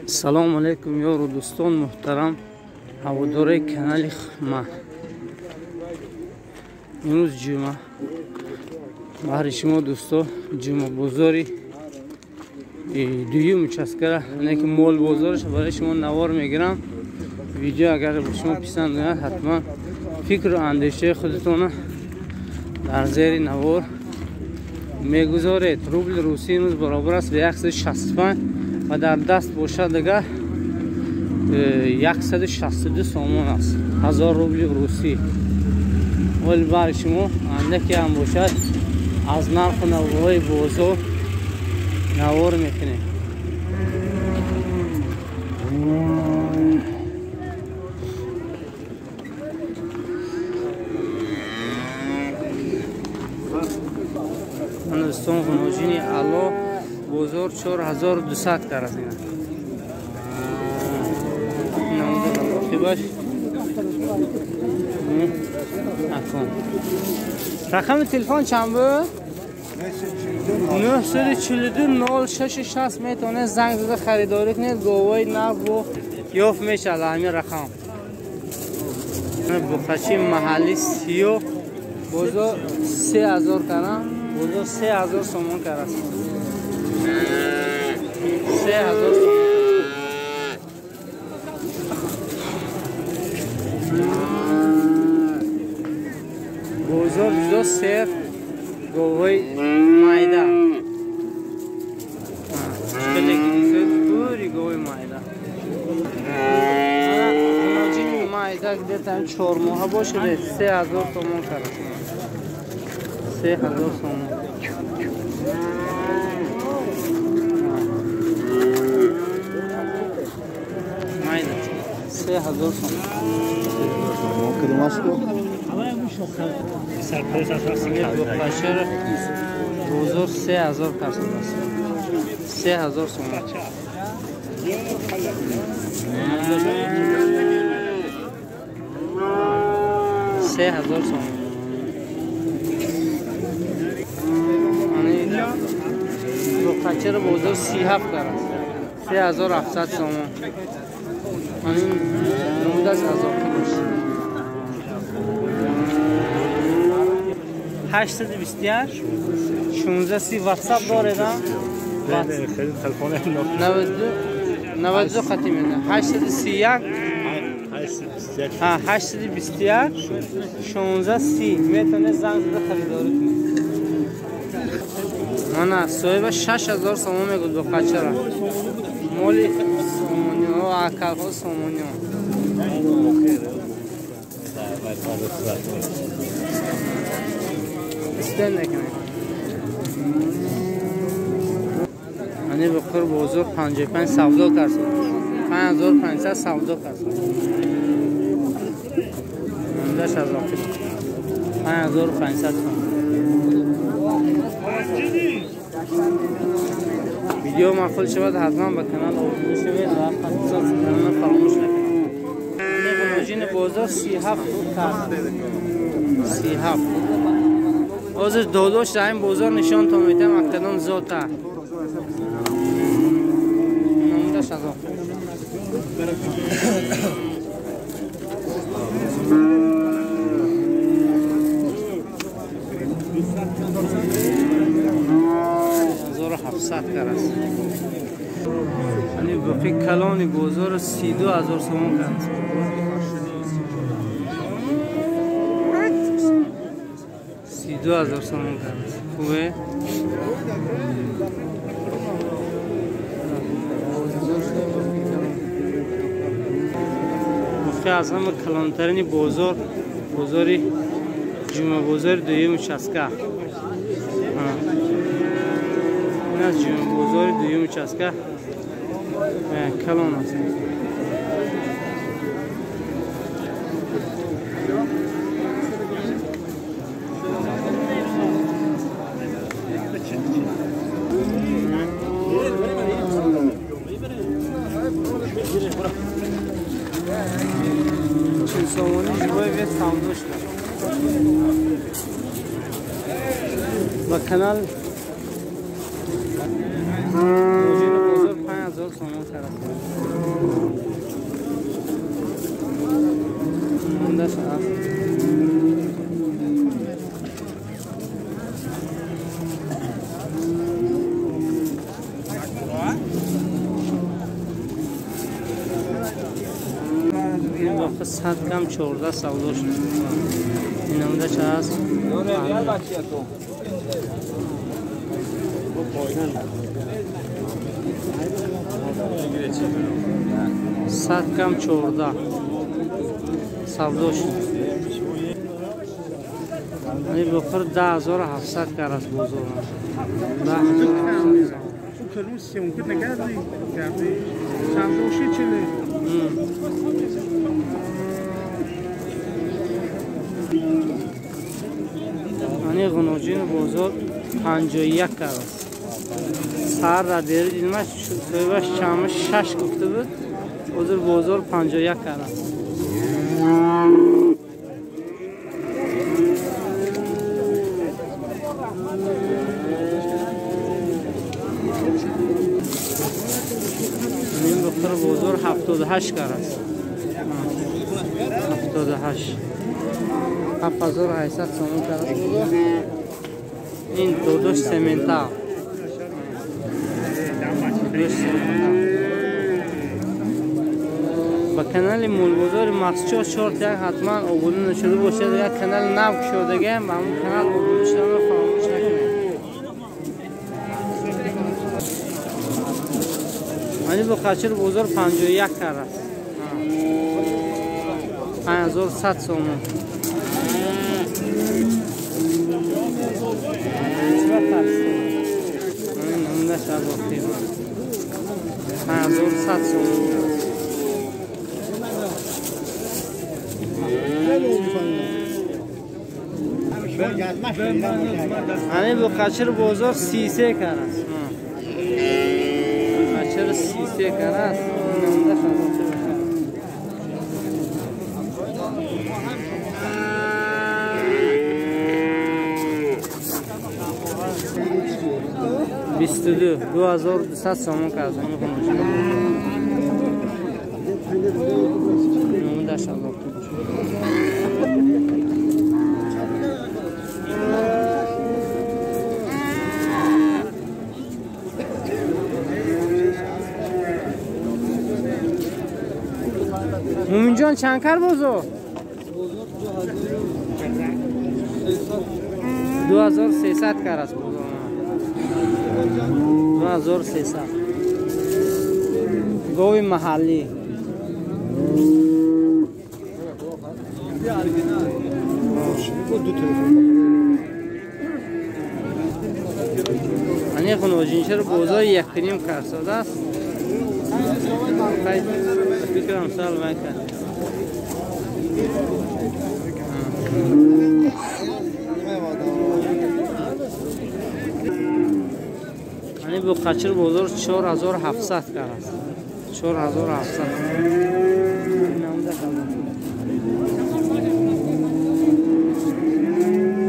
Салом алейкум, ёру дӯстон муҳтарам, ҳаводораи канали ман. Имрӯз ҷумъа, баҳри шумо дӯсто ҷумъабозори дуюм участкара, яъне ки молбозораш барои шумо навор мегирам. Видео агар ба шумо писанд ояд, ҳатман фикру андешаи худатонро дар зери навор мегузоред. Рубли русӣ имрӯз баробар аст ба 165 ва дар даст бошад дигар 162 сомон аст, 1000 рубли русӣ. Вале барои шумо андаке ҳам бошад аз нарху навоҳои бозор навор мекунем. Дӯстон, ғуноҷини ало бозор 4200 кард. Рақами телефон чанд буд? 942 06 60. Метавонед занг зада харидорӣ кунед, говои нав бо ёфт мешавад ҳамин рақам. Буқачи маҳалли сиёҳ бозор 3000 карам, бозор 3000 сомон кард. 3000 сомон. Бозор ҷудо сер говои майда. Пури говои майда. Ғуноҷини майда где-то 4 моҳа бошад, 3000 сомон кард. 3000 сомон. Майда 3000 сомон. Бозор 3000 кард. 3000 сомон. 3000 сомон. Буқачаро бозор 37 кард. 3700 сомон. Ин намудаш азоб 821 16 واتساپ داره نه؟ خیلی تلفن 92 خطی میده. 831 821 16 30 میتونه زنگ زده خریداری کنه. من صاحب 6000 سومون میگه بقچه مالی سومونی و اکلها سومونی. استن نکنه. ани бақир бозор 55 савдо кард. 5500 савдо кард. Мондаш аз оқиб 5500 сом. Видео маъқул шавад, ҳатман ба канал обуна шавед ва подписаться каналро фаромӯш накунед. Ғуноҷини бозор 37 кард. 37. Ҳозир додош дар ин бозор нишонтон медиҳам аз кадом зота. Номдаш аз он. Ҳазору ҳафтсад кар аст. Ани боқи калони бозор 32000 сомон кар аст. 2000 сомон кард. Хубе? Боқи аз ҳама калонтарини бозор, бозори ҷумъабозори дуюм участка. Ин аз ҷумъабозори дуюм участка калон аст. Сомони живой вес савдо шуда. Ба канал Ғуноҷини бозор 7000 сомон кард. Монда шуд. 100 кам 14 савдо шуд. Ин намуда ча аст? 100 кам 14 савдо шуд. Ин бухор 10700 кар аст бозор. 10700. Ани ғуноҷини бозор 51 кар аст. Сар ра дери дидмаш соҳибаш чамаш 6 гуфта буд. Ҳозир бозор 51 кар аст. Ин бухор бозор 78 кар аст. 78 7800 сомон кард. Ин додош сементал. Додош сементал. Ба канали Молбозори Махсчо 4 ҳатман обуна нашуда бошед. Як канали нав кушодагаем, ба ҳамон канал обуна шуданро фаромӯш накунед. Ани бо қачир бозор 51 кар аст. 5100 сомон. 5100 сомон. Ани бо қачир бозор 33 кар аст. Қачир 33 кар аст. Бист 2200 сомон кард. Муминҷон чанд кар бозор? 2300 кар аст бозор. 2300. Гови маҳаллӣ. Ани хуноҷиншер бозор 1.5 кар содааст. Фикрам сал вай кард. Ани бо қачир бозор 4700 кар аст. 4700. Намуда кардам.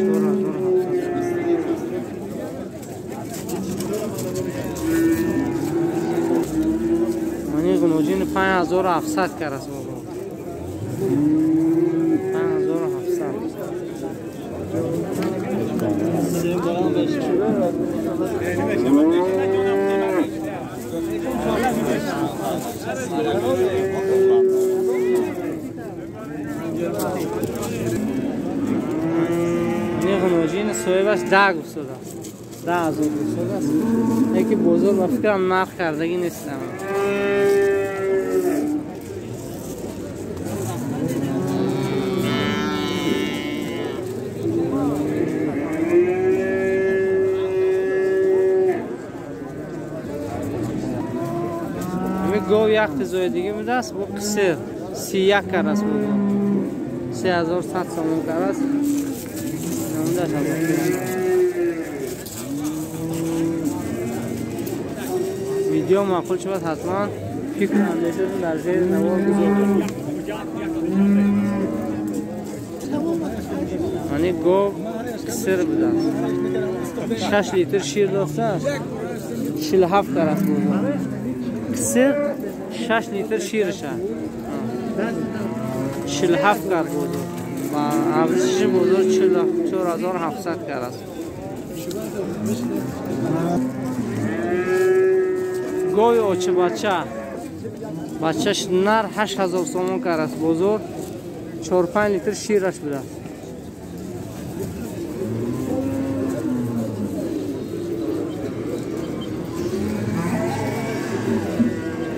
4700. Ани ғуноҷин 5700 кар аст бозор. 5700. Неғуноҷин соҳибаш 10 гуфтодааст. 10000 гуфтодааст. Яке бозор ба фикрам нарх кардагӣ нестам. Гов як тизои дига будааст, бо қисир 31 кар аст бозор. 3100 сомон кар аст. Видео маъқул шавад ҳатман фикр андешатон дар зери навор гузоред. Ани гов қисир будааст. 6 литр шир доштааст. 47 кар аст бозор. قصر 6 لیتر شیرشه 47 کرد بازار و ارزشش بازار 44700 کرد است. گوی اوچه بچه بچهش نر 8000 سومون کرد است بازار 4-5 لیتر شیرش بوده.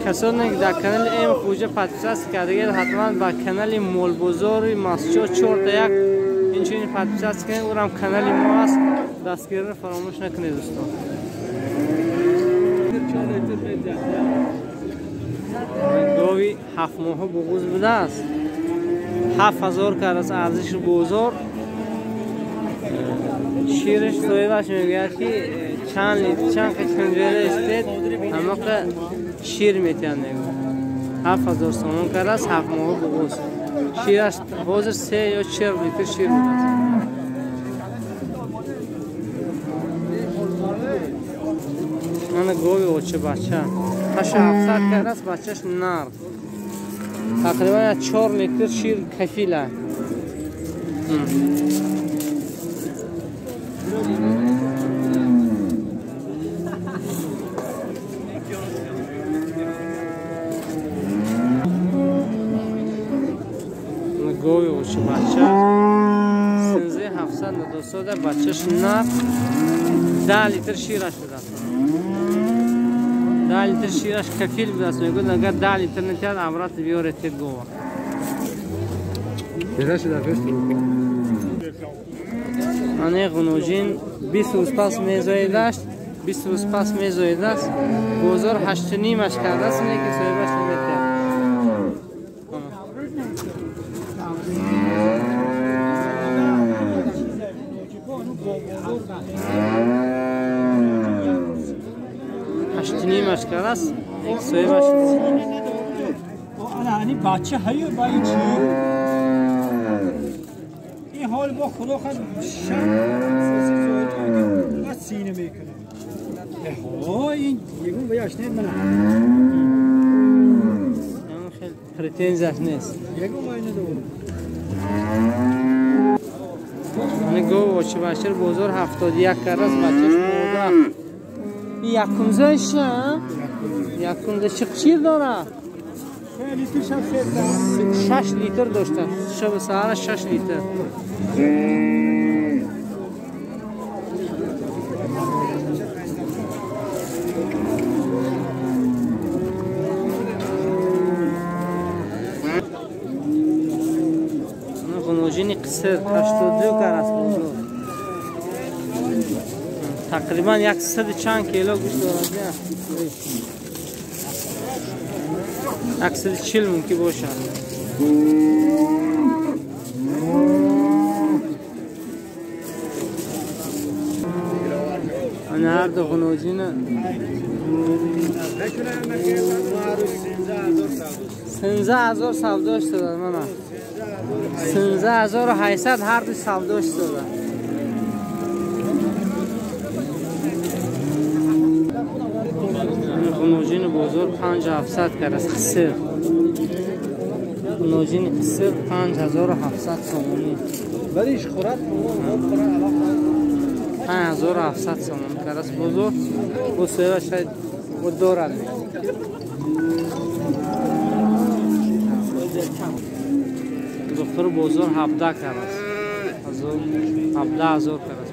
کسانی که در کانال ام خوجه подписаться کردید حتما با کانال مول بازار مسجد 4-1 اینچنین подписаться کنید. اونم کانال ما است. دستگیری رو فراموش نکنید دوستان. گاوی 7 ماهه بغوز بوده است. 7000 کرد است ارزش بازار. شیرش صاحبش میگوید که چند لیتر چند کنجره استید همه شیر میتین میگو. 7000 سومون کرد است 7 ماهه بغوز. شیرش حاضر 3 یا 4 لیتر شیر بوده است. من گاوی اوچه بچه 8700 کرد است بچهش نر تقریبا 4 لیتر شیر کفیله. گاوی اوچه بچه 13700 دوستان بچهش نر 10 لیتر شیرش بوده. 10 لیتر شیرش کفیل بوده است. میگوید اگر 10 لیتر نتیاد امرات بیاره تید گوه. آنه غنوجین 20 روز پس میزایدش 20 روز پس میزایده است. بازار 8.5 کرده است نه که صاحبش نمیتیاد. هشت کرده است. یک صاحبش بچه هایی با این چی؟ این حال با خدا خود شب سینه میکنه. ها این یگون بیاش نه من. خیلی پرتنزش نیست. یگون وای نداره. نگو و چه بچه بازار 71 کرده است بچهش مرده. این یکمزش یکمزه چه شیر داره؟ 6 لیتر داشته شب سهار 6 لیتر. غنوجین قصر 82 کرد است بازار. تقریبا 100 چند کیلو گوشت دارد. 140 ممکن باشد. انا هر دو غنوجین 13000 سوداش دادن. من 13800 هر دو سوداش دادن. غنوجین بازار 5700 کرد است. قصر غنوجین قصر 5700 سومونی. ولیش خورد 5700 سومونی کرد است بازار. و سیوه شاید و دارد. دختر بازار 17 کرد است. 17000 کرد است.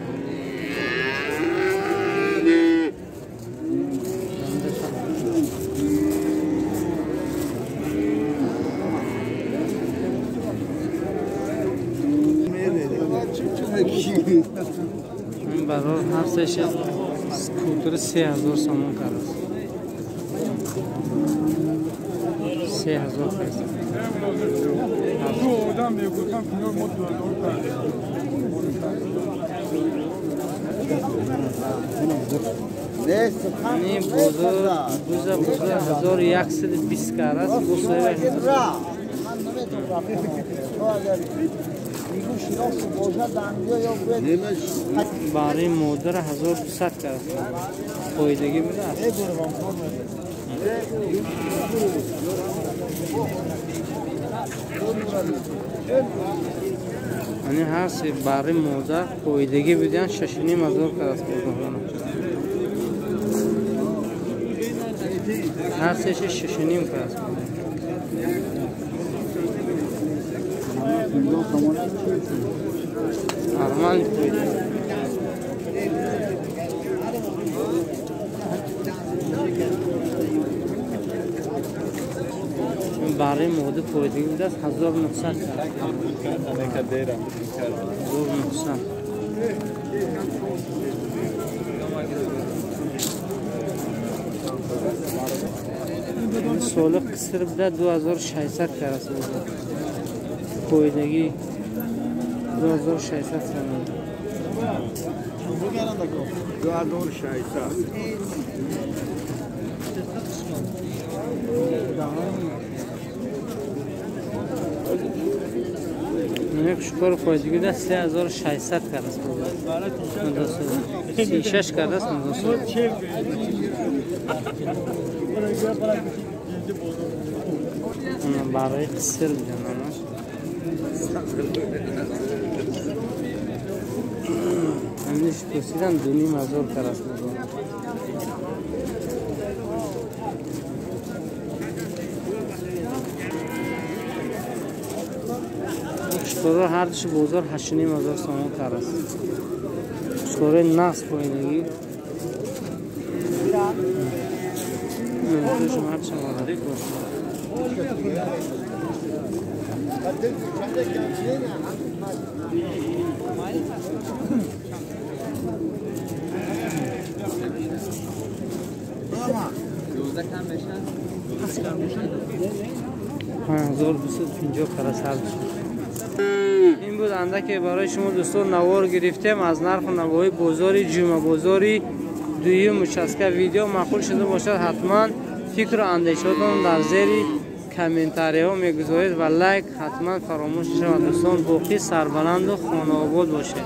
این برای هر سهش کوتر 3000 سومون کرد است. 3000 پیسه. این بازار بوزه 1120 کرد است. برای مادر 1200 کرد. فایدگی بوده است. Ани ҳар се барри мода қоидагӣ будиан 6,5 ҳазор карас бозорхона. Ҳар сеша 6,5 карас. Нормально қоида. Барри мода қоидагӣ будааст 1900 карас. 1900. Соли қиср буда 2600 карас буда. Қоидагӣ 2600 сомон. 2600. Шукор қоидагӣ буда 3600 карас буда. 36 карас буда. Барои қиср будем ҳамаш. Ҳаминаш пурсидам 2,5 ҳазор карас буда. Шукорро ҳар души бозор 8,5 ҳазор сомон карас. Шукорои нағз поидагӣ. هزار 250 карас ҳар душ. Ин буд андаке барои шумо дӯстон навор гирифтем аз нарху навои бозори ҷумъа бозори дуюм участка. Видео маъқул шуда бошад ҳатман фикру андешаотон дар зери комментариҳо мегузоред ва лайк ҳатман фаромӯш нашавад. Дӯстон, боқӣ сарбаланду хонаобод бошед.